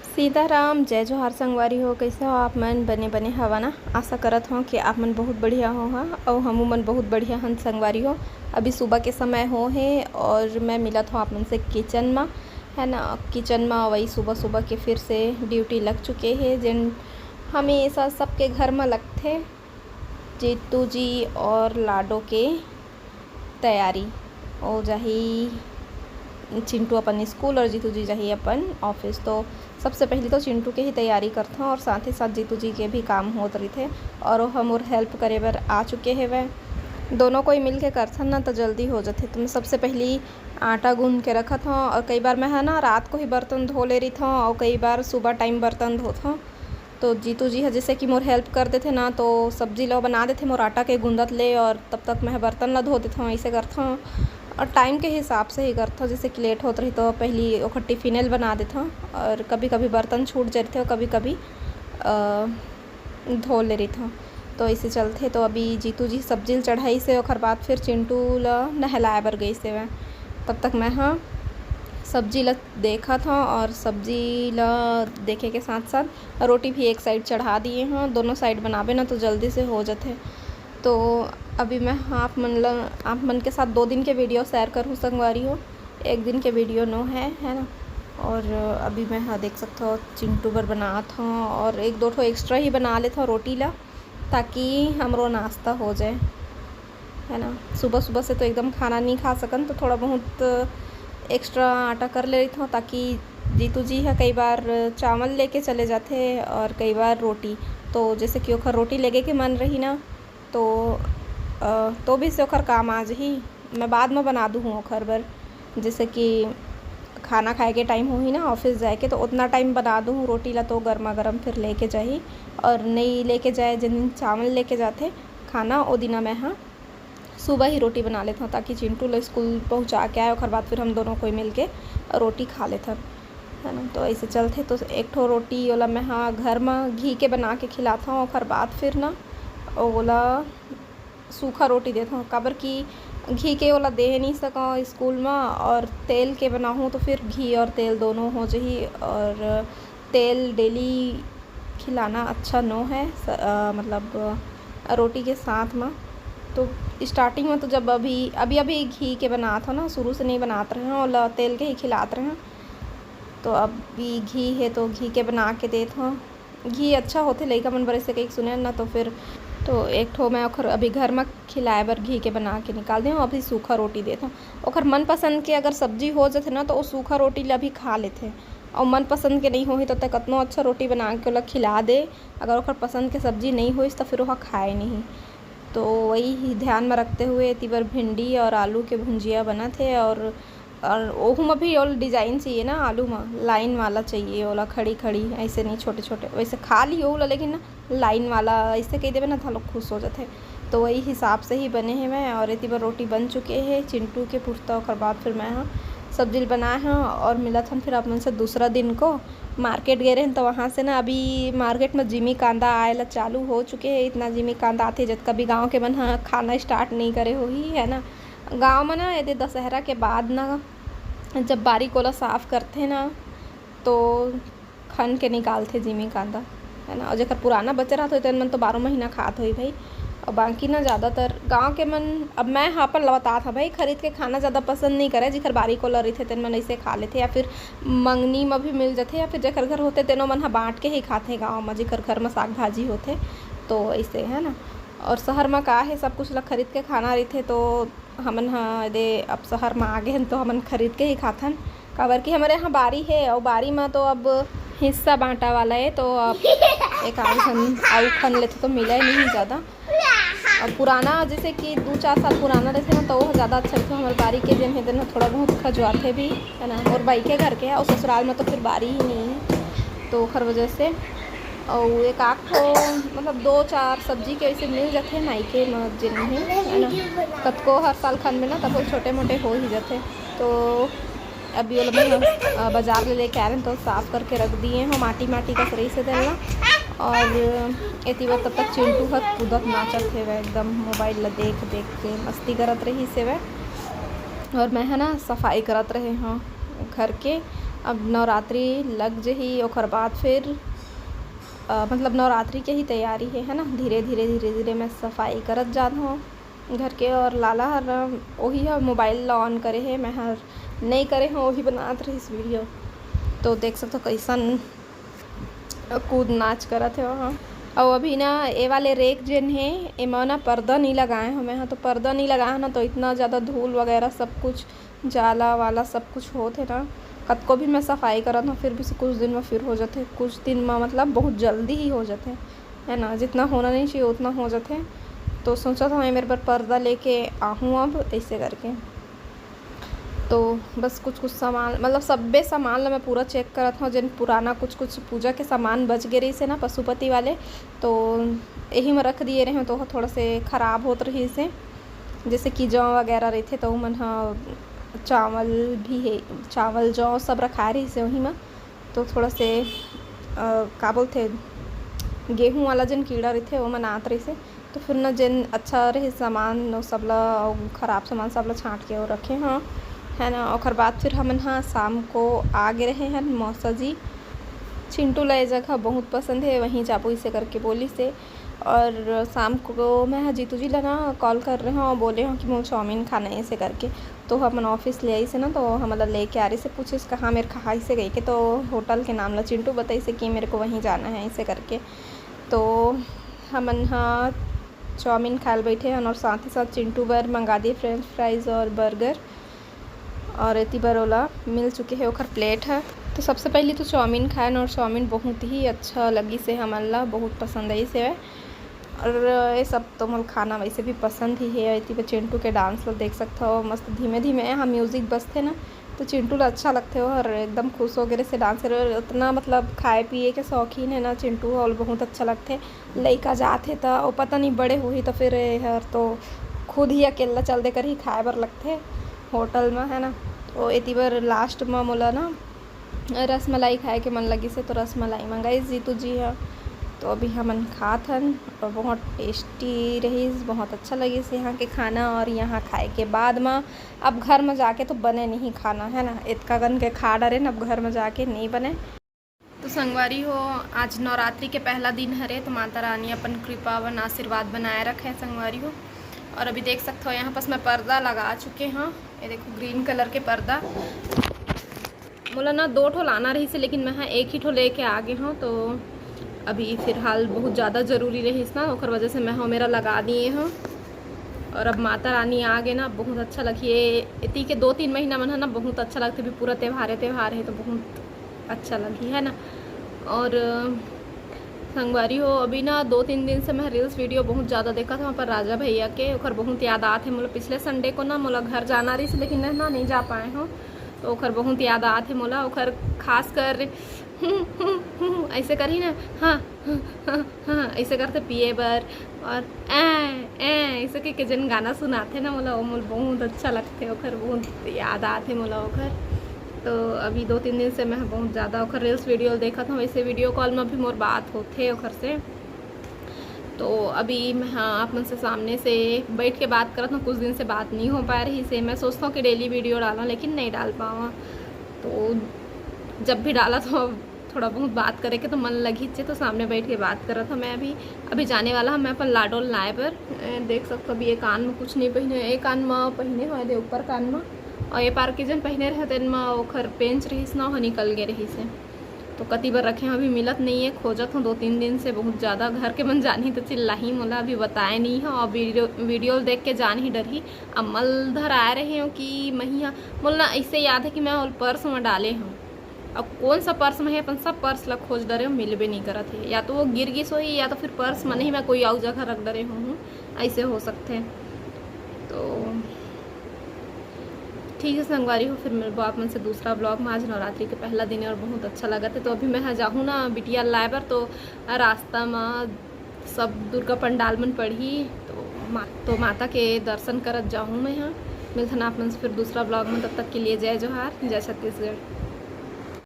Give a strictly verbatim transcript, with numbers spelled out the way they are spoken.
सीताराम, जय जोहार संगवारी हो। कैसे हो आप मन? बने बने हवा ना? आशा करत हो कि आप मन बहुत बढ़िया हो हा, अउ हमू मन बहुत बढ़िया हन संगवारी हो। अभी सुबह के समय हो हे और मैं मिलत हो आप मन से किचन मा, है ना। किचन मा वही सुबह सुबह के फिर से ड्यूटी लग चुके हे, जेन हमेशा सबके घर मा लगथे। जीतू जी और लाडो के तैयारी। ओ जाही चिंटू अपन स्कूल और जीतू जी जाही अपन ऑफिस। तो सबसे पहले तो चिंटू के ही तैयारी करथन और साथ ही साथ जीतू जी के भी काम होत रहिथे और वो हमर हेल्प करे बर आ चुके हेवय। दोनों कोई मिल के करथन ना, तो जल्दी हो जाथे। तो मैं सबसे पहली आटा गूंद के रखत हूँ और कई बार मैं है ना रात को ही बर्तन धो ले रही थों और कई बार सुबह टाइम बर्तन धोत हूँ। तो जीतू जी ह जैसे कि मोर हेल्प कर देथे ना, तो सब्जी ला बना देथे मोर आटा के गूंदत ले, और तब तक मैं ह बर्तन ला धो देथों, ऐसे करथों। और टाइम के हिसाब से ही करथों, जैसे कि लेट होत रही तो पहली ओखर टिफिन ल बना देथों, और कभी कभी बर्तन छूट जाथे, कभी कभी अ, धो ले रहिथों। तो ऐसे चलथे। तो अभी जीतू जी सब्जी ल चढ़ाई से ओखर बाद फिर चिंटू ल नहलाए बर गई से वह। तब तक मैं ह सब्जी ल देखत हूँ और सब्जी ल देखे के साथ साथ रोटी भी एक साइड चढ़ा दिए हूँ। दोनों साइड बनाबे ना तो जल्दी से हो जाथे। तो अभी मैं आप मन ल आप मन के साथ दो दिन के वीडियो शेयर करूँ संगवारी हो, एक दिन के वीडियो नो है, है ना। और अभी मैं हाँ देख सकते हो चिंटू बर बनात हूँ और एक दो ठो एक्स्ट्रा ही बना लेता हूँ रोटी ला, ताकि हमरो नाश्ता हो जाए, है ना। सुबह सुबह से तो एकदम खाना नहीं खा सकन, तो थोड़ा बहुत एक्स्ट्रा आटा कर ले रही हूँ, ताकि जीतू जी है कई बार चावल लेके चले जाते और कई बार रोटी। तो जैसे कि ओखर रोटी लेके के मन रही ना, तो अ, तो भी से ओखर काम आ जही। मैं बाद में बना दूँ ओखर बर, जैसे कि खाना खाए के टाइम होही ना ऑफिस जाए के, तो उतना टाइम बना दूँ रोटी ला, तो गर्मा गर्म फिर लेके जाही। और नहीं लेके जाए, जिन दिन चावल लेके जाते खाना, ओ दिना मैं हाँ सुबह ही रोटी बना लेता हूँ, ताकि चिंटू ला स्कूल पहुँचा के आए, ओखर बाद फिर हम दोनों कोई मिल के रोटी खा लेथन, है ना। तो ऐसे चलते तो एक ठो रोटी ओला मैं हाँ घर में घी के बना के खिलाता हूँ, ओखर बाद फिर ना ओला सूखा रोटी देता हूँ, काबर कि घी के ओला दे नहीं सका स्कूल में, और तेल के बनाहूँ तो फिर घी और तेल दोनों हो जही। और तेल डेली खिलाना अच्छा नो है, मतलब रोटी के साथ में। तो स्टार्टिंग में तो जब अभी अभी अभी घी के बनात हो ना, शुरू से नहीं बनात रहे हैं और तेल के ही खिलात रहे हैं। तो अभी घी है तो घी के बना के देत हूँ। घी अच्छा होथे लइका मन बर, ऐसे कहिके सुने ना, तो फिर तो एक ठो मैं ओखर अभी घर में खिलाए बर घी के बना के निकाल दे हूँ। अभी सूखा रोटी देत हूँ। ओखर मनपसंद के अगर सब्जी हो जाथे ना, तो वो सूखा रोटी ला भी खा लेथे, और मनपसंद के नहीं होही तो तय कतनो अच्छा रोटी बना के ओला खिला दे, अगर ओखर पसंद के सब्जी नहीं होइस तो फिर ओहा खाए नहीं। तो वही ध्यान में रखते हुए एती बर भिंडी और आलू के भुंजिया बनत हे, और और ओहू में भी ओला डिजाइन चाहिए ना, आलू में लाइन वाला चाहिए ओला, खड़ी खड़ी, ऐसे नहीं छोटे छोटे। वैसे खा ली ओला, लेकिन ना लाइन वाला ऐसे कह देवे ना तो लोग खुश हो जाते। तो वही हिसाब से ही बने हैं मैं। और एती बर रोटी बन चुके हैं चिंटू के पुरता, ओकर बाद फिर मैं हाँ सब्जी बनाए हैं और मिलत हन फिर आप मन से दूसरा दिन को। मार्केट गए रहे तो वहाँ से ना अभी मार्केट में जिमी कांदा आए ला चालू हो चुके हैं। इतना जिमी कांदा आते जब कभी गाँव के मन हाँ खाना स्टार्ट नहीं करे होही, है ना। गाँव में ना यदि दशहरा के बाद ना जब बारी कोला साफ करथे ना, तो खन के निकालथे जिमी कांदा, है ना। और जेकर पुराना बचे रहत होही, तेन मन तो बारह महीना खात होही भाई। और बाकी ना ज़्यादातर गाँव के मन, अब मैं ह अपन ल बतात ह भाई, खरीद के खाना ज़्यादा पसंद नहीं करे। जेकर बारी कोला रहिथे, तेन मन ऐसे खा लेथे, या फिर मंगनी म भी मिल जाथे, या फिर जेकर घर होथे, तेनो मन ह बांट के ही खाथे गाँव म, जेकर घर म साग भाजी होथे, तो ऐसे, है ना। और शहर म का है, सब कुछ ल खरीद के खाना रहिथे, तो हमन ह एदे अब शहर म आ गे हन, तो हमन खरीद के ही खाथन, काबर कि हमरे यहाँ बारी हे, अउ बारी म तो अब हिस्सा बांटा वाला हे, तो अब एक आध झन अउ खन लेथे, तो मिले नहीं ज़्यादा। अब पुराना, जैसे कि दू चार साल पुराना रहिथे ना, तो वो ज़्यादा अच्छा रहिथे। हमर बारी के जेन हे, तेन ह थोड़ा बहुत खजुआथे भी, है ना। मोर बाई के घर के, अउ ससुराल म तो फिर बारी ही नहीं हे, तो ओखर वजह से। अउ एक आध ठो, मतलब, दो चार सब्जी के ऐसे मिल जाथे मायके म, जेन हे, है ना। कतको हर साल खन में ना, तब छोटे मोटे हो ही जाथे। तो अभी ओला मैं ह, अ, बाजार ले लेके आ रहे हैं, तो साफ करके रख दिए हो, माटी माटी कस रही से देला। और एती बर तब तक चिंटू ह कूदत नाचत हेवय, एकदम मोबाइल ला देख देख के मस्ती करत रही से वह। और मैं है ना सफाई करत रहे हूँ घर के, अब नवरात्रि लग जही, ओकर बाद फिर, अ, मतलब नवरात्रि के ही तैयारी हे, है ना। धीरे धीरे, धीरे धीरे मैं सफाई करत जात हूँ घर के। और लाला हर, ओही ह मोबाइल ला ऑन करे हे, मैं हर नहीं करे हूँ, ओही बनात रहिस वीडियो। तो देख सकथो कैसन कूद नाच करत हे वहाँ। अउ अभी ना, ए वाले रेक जेन हे, एमा ना पर्दा नहीं लगाए हूँ मैं ह। तो पर्दा नहीं लगाए हूँ ना, तो इतना ज़्यादा धूल वगैरह सब कुछ, जाला वाला सब कुछ होत हे ना। कतको भी मैं सफाई करत हूँ, फिर भी से कुछ दिन में फिर हो जाथे। कुछ दिन में मतलब बहुत जल्दी ही हो जाथे, है ना। जितना होना नहीं चाहिए उतना हो जाथे। तो सोचत हूँ, मेरे बर पर्दा लेके आहूँ अब, ऐसे करके। तो बस कुछ कुछ सामान, मतलब सब्बे सामान ला मैं पूरा चेक करत हूँ, जेन पुराना कुछ कुछ पूजा के सामान बच गे रहिस हे ना, पशुपति वाले, तो यही में रख दिए रहे हूँ, तो ओह थोड़ा से खराब होत रहिस हे। जैसे कि जौ वगैरह रहिथे, तो ओमन ह, चावल भी हे, चावल जौ सब रखाए रहिस हे वही में। तो थोड़ा से, अ, का बोलथे, गेहूं वाला जेन कीड़ा रहिथे, ओमन आत रहिस हे। तो फिर ना, जेन अच्छा रहे सामान, ओ सब ला, अउ खराब सामान सब ला छांट के अउ रखे हं, है ना। ओकर बाद फिर हमन ह शाम को आ गे रहे हन मौसा जी। चिंटू ला ये जगह बहुत पसंद हे, वहीं जाबो इसे करके बोलिस हे। और शाम को मैं ह जीतू जी ला ना कॉल कर रहे हूँ और बोले हूँ कि मोला चाउमीन खाना है, ऐसे करके। तो हमन ऑफिस ले आइस हे ना, तो हमन ला लेके आ रहिस हे, पूछिस कहाँ मेरे खाइस हे कहिके, तो होटल के नाम ला चिंटू बताइस हे कि मेरे को वहीं जाना है, ऐसे करके। तो हमन ह चाउमीन खाए ल बैठे हन और साथ ही साथ चिंटू बर मंगा दिए फ्रेंच फ्राइज और बर्गर। और एती बर ओला मिल चुके हे ओकर प्लेट ह। तो सबसे पहले तो चाउमीन खाएन और चाउमीन बहुत ही अच्छा लगिस हे हमन ला, बहुत पसंद आइस हे। और ये सब तो मोला खाना वैसे भी पसंद ही हे। एती बर चिंटू के डांस ला देख सकथव, मस्त धीमे धीमे यहाँ म्यूजिक बजथे ना, तो चिंटू ला अच्छा लगथे, वो हर एकदम खुश हो गे रहिस हे डांस करे। और उतना मतलब खाए पिए के शौकीन हे ना चिंटू, और बहुत अच्छा लगथे। लइका जात हे त, वो पता नहीं बड़े होही त फिर हर तो खुद ही अकेला चल दे करही खाए बर लगथे होटल में, है ना। तो एती बर लास्ट में मोला ना रसमलाई खाए के मन लगिस हे, तो रसमलाई मंगाइस जीतू जी ह। तो अभी हमन खात हन और बहुत टेस्टी रहिस, बहुत अच्छा लगिस यहाँ के खाना। और यहाँ खाए के बाद में अब घर में जाके तो बने नहीं खाना, है ना, इतका कन के खा डरेन, अब घर में जाके नहीं बने। तो संगवारी हो, आज नवरात्रि के पहला दिन हरे, तो माता रानी अपन कृपा, अपन आशीर्वाद बनाए रखे संगवारी हो। और अभी देख सकते हो, यहाँ पास मैं पर्दा लगा चुके हूँ। ये देखो, ग्रीन कलर के पर्दा। मोला ना दो ठो लाना रहिस हे, लेकिन मैं ह एक ही ठो लेके आ गे हूँ। तो अभी फिलहाल बहुत ज़्यादा ज़रूरी रहिस ना, ओकर वजह से मैं ह मेरा लगा दिए हूँ। और अब माता रानी आ गे ना, बहुत अच्छा लगही। ये एती के दो तीन महीना मन ह ना बहुत अच्छा लगथे, अभी पूरा त्योहारे त्योहार हे, तो बहुत अच्छा लगही, है ना। और संगवारी हो, अभी ना दो तीन दिन से मैं रील्स वीडियो बहुत ज़्यादा देखत हूँ अपन राजा भैया के, ओकर बहुत याद आत हे मोला। पिछले संडे को ना मोला घर जाना रहिस, लेकिन मैं ना नहीं जा पाए हूँ, तो ओकर बहुत याद आत हे मोला। ओकर खास कर ऐसे करही ना, हाँ, हाँ, हाँ, हाँ, ऐसे करथे पिए बर। और ऐ, ऐ, ऐसे के, के जन गाना सुनाथे ना मोला, वो मोला बहुत अच्छा लगथे, ओकर बहुत याद आथे मोला ओकर। तो अभी दो तीन दिन से मैं बहुत ज़्यादा ओकर रील्स वीडियो देखत हूँ, वैसे वीडियो कॉल में भी मोर बात होथे ओकर से। तो अभी मैं, हाँ, आप मन से सामने से बैठ के बात करत हूँ, कुछ दिन से बात नहीं हो पा रहिस हे। मैं सोचत हूँ कि डेली वीडियो डालूँ, लेकिन नहीं डाल पावा। तो जब भी डालत हूँ, थोड़ा बहुत बात करे के तो मन लगिच हे, तो सामने बैठ के बात करत हूँ मैं। अभी, अभी जाने वाला हूँ मैं अपन लाडोल लाए बर। ए, देख सकत हो, अभी ये कान में कुछ नहीं पहिने, ये कान में पहिने हूँ, ये ऊपर कान में, और ये पार के जन पहिने रहे, तेन में ओखर पेंच रहिस ना, ओह निकल गे रहिस हे। तो कति बर रखे हूँ, अभी मिलत नहीं है, खोजत हूँ दो तीन दिन से बहुत ज़्यादा। घर के मन जानही तो चिल्लाही मोला, अभी बताए नहीं हूँ, और वीडियो, वीडियो देख के जान ही डरही। अब मल धराए रहे हूँ कि मही हा, मोला ना ऐसे याद है कि मैं ओल पर्स में डाले हूँ। अब कौन सा पर्स में है, अपन सब पर्स ला खोज डरे हूँ, मिलबे नहीं करत है। या तो वो गिर गिस होही, या तो फिर पर्स में नहीं, मैं कोई और जगह रख डरे हूँ, ऐसे हो सकते हैं। तो ठीक है संगवारी हो, फिर मिलबो आप मन से दूसरा ब्लॉग में। आज नवरात्रि के पहला दिन है और बहुत अच्छा लगत है। तो अभी मैं हा जाहूँ ना बिटिया लाए बर, तो रास्ता में सब दुर्गा पंडाल मन पड़ही, तो मा-, तो माता के दर्शन करत जाहूँ मैं हा। मिलथन आप मन से फिर दूसरा ब्लॉग में, तब तक के लिए जय जोहार, जय छत्तीसगढ़।